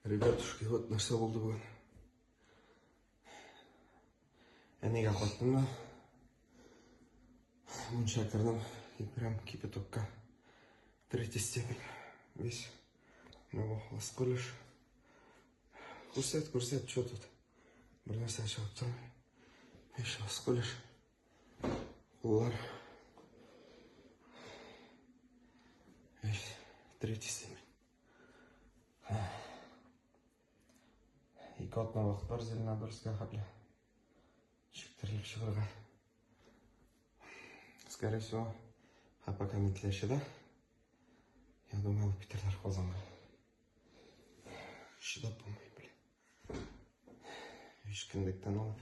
Ребятушки, вот нәрсә булды бүген. Әнигә кайттым да. Мунча кердем и прям кипятокка. Третья степень. Весь. Ну, ласкулиш. Күрсәт, күрсәт, что тут? Бер нәрсә чыгып тормый. Весь ласкулиш. Куллар. Весь третья степень. Ике атна вакыт бар Зеленодольскка хәтле. Чиктерелеп чыгарга. Скорее всего, а пока не да? Я думаю, алып китерләр Казанга. Чыдап булмый, блин. Өч кендектән алып.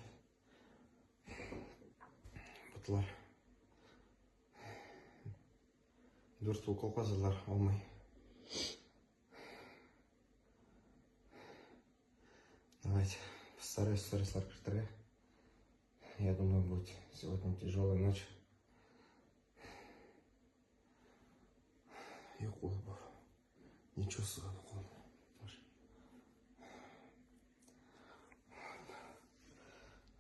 Ботлар. Дүрт укол казыдылар, алмый. Давайте постараюсь сторислар кертергә. Я думаю, будет сегодня тяжелая ночь. Юк ул бар. Не чувствую кулны.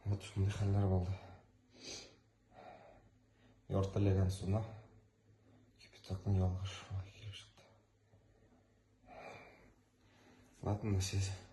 Вот шундый хәлләр булды. Ярты ләгән суны кипятокны ялгыш шулай килеп чыкты. Ладно, на связи.